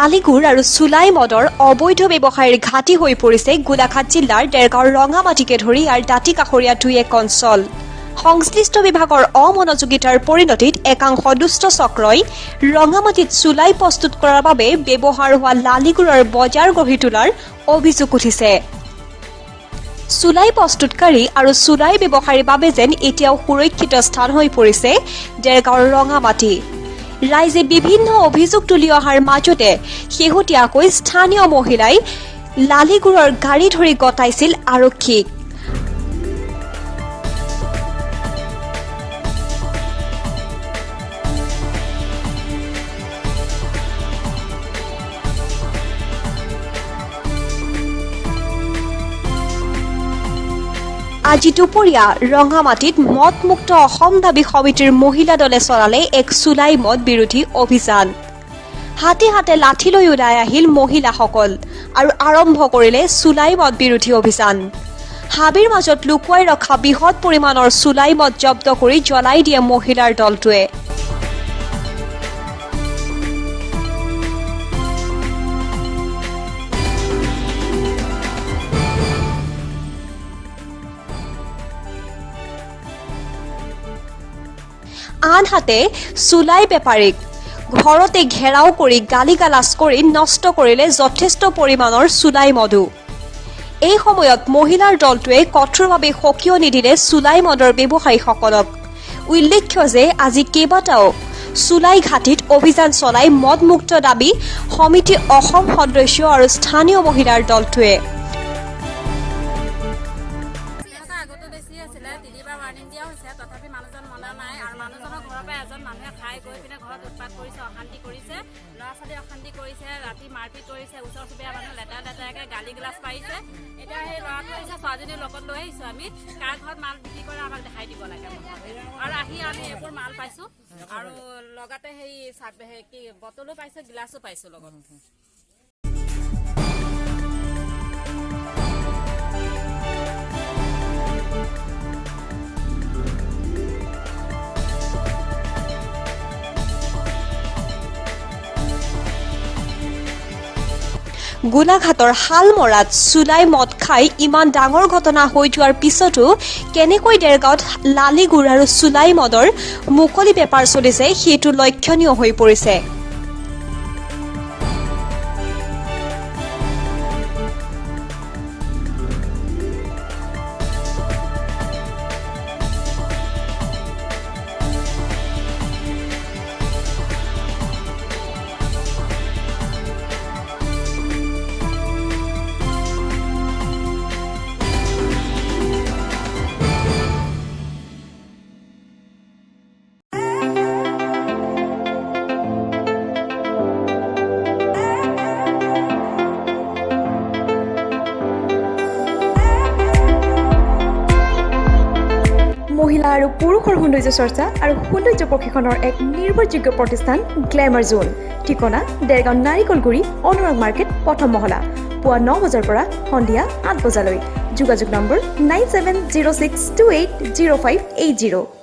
লালিগুৰ আৰু চুলাই মদৰ অবৈধ ব্যৱসায়ৰ ঘাটি হৈ পৰিছে গোলাঘাট জিলাৰ দেৰগাঁৱৰ ৰঙামাটিকে ধৰি ইয়াৰ দাঁতি কাষৰীয়া দুই এক অঞ্চল। সংশ্লিষ্ট বিভাগৰ অমনোযোগিতাৰ পৰিণতিত একাংশ দুষ্ট চক্ৰই ৰঙামাটিত চুলাই প্ৰস্তুত কৰাৰ বাবে ব্যৱহাৰ হোৱা লালিগুৰৰ বজাৰ গঢ়ি তোলাৰ অভিযোগ উঠিছে। চুলাই প্ৰস্তুতকাৰী আৰু চুলাই ব্যৱসায়ীৰ বাবে যেন এতিয়াও সুৰক্ষিত স্থান হৈ পৰিছে দেৰগাঁৱৰ ৰঙামাটি। ৰাইজে বিভিন্ন অভিযোগ তুলি অহাৰ মাজতে শেহতীয়াকৈ স্থানীয় মহিলাই লালিগুৰৰ গাড়ী ধৰি গতাইছিল আৰক্ষীক। আজি দুপৰীয়া ৰঙামাটিত মদমুক্ত অসম দাবী সমিতিৰ মহিলা দলে চলালে এক চুলাই মদ বিৰোধী অভিযান। হাতে হাতে লাঠি লৈ ওলাই আহিল মহিলাসকল আৰু আৰম্ভ কৰিলে চুলাই মদ বিৰোধী অভিযান। হাবিৰ মাজত লুকুৱাই ৰখা বৃহৎ পৰিমাণৰ চুলাই মদ জব্দ কৰি জ্বলাই দিয়ে মহিলাৰ দলটোৱে। আনহাতে চুলাই বেপাৰীক ঘৰতে ঘেৰাও কৰি গালি গালাজ কৰি নষ্ট কৰিলে যথেষ্ট পৰিমাণৰ চুলাই মদো। এই সময়ত মহিলাৰ দলটোৱে কঠোৰভাৱে সকিয়নি দিলে চুলাই মদৰ ব্যৱসায়ীসকলক। উল্লেখ্য যে আজি কেইবাটাও চুলাই ঘাটিত অভিযান চলাই মদমুক্ত দাবী সমিতি অসম সদস্য আৰু স্থানীয় মহিলাৰ দলটোৱে। সিহঁতৰ আগতো বেছি আছিলে, তিনিবাৰ ৱাৰ্ণিং দিয়া হৈছে, তথাপি মানুহজন মনা নাই। আৰু মানুহজনৰ ঘৰৰ পৰা এজন মানুহে খাই গৈ পিনে ঘৰত উৎপাত কৰিছে, অশান্তি কৰিছে, ল'ৰা ছোৱালী অশান্তি কৰিছে, ৰাতি মাৰপিট কৰিছে, ওচৰ চুবুৰীয়া মানুহ লেতেৰা লেতেৰাকৈ গালি গিলাচ পাৰিছে। এতিয়া সেই ল'ৰাটো আহিছে, ছোৱালীজনীৰ লগত লৈ আহিছোঁ আমি। কাৰ ঘৰত মাল বিক্ৰী কৰে আমাক দেখাই দিব লাগে। আৰু আহি আমি এইবোৰ মাল পাইছোঁ আৰু লগতে সেই কি বটলো পাইছোঁ, গিলাচো পাইছোঁ লগত। গোলাঘাটৰ শালমৰাত চুলাই মদ খাই ইমান ডাঙৰ ঘটনা হৈ যোৱাৰ পিছতো কেনেকৈ দেৰগাঁৱত লালিগুৰ আৰু চুলাই মদৰ মুকলি বেপাৰ চলিছে, সেইটো লক্ষণীয় হৈ পৰিছে। মহিলা আৰু পুৰুষৰ সৌন্দৰ্য চৰ্চা আৰু সৌন্দৰ্য প্ৰশিক্ষণৰ এক নিৰ্ভৰযোগ্য প্ৰতিষ্ঠান গ্লেমাৰ জ'ন। ঠিকনা দেৰগাঁও নাৰিকলগুৰি, অনুৰাগ মাৰ্কেট, প্ৰথম মহলা। পুৱা 9 বজাৰ পৰা সন্ধিয়া 8 বজালৈ। যোগাযোগ নম্বৰ 9706280580।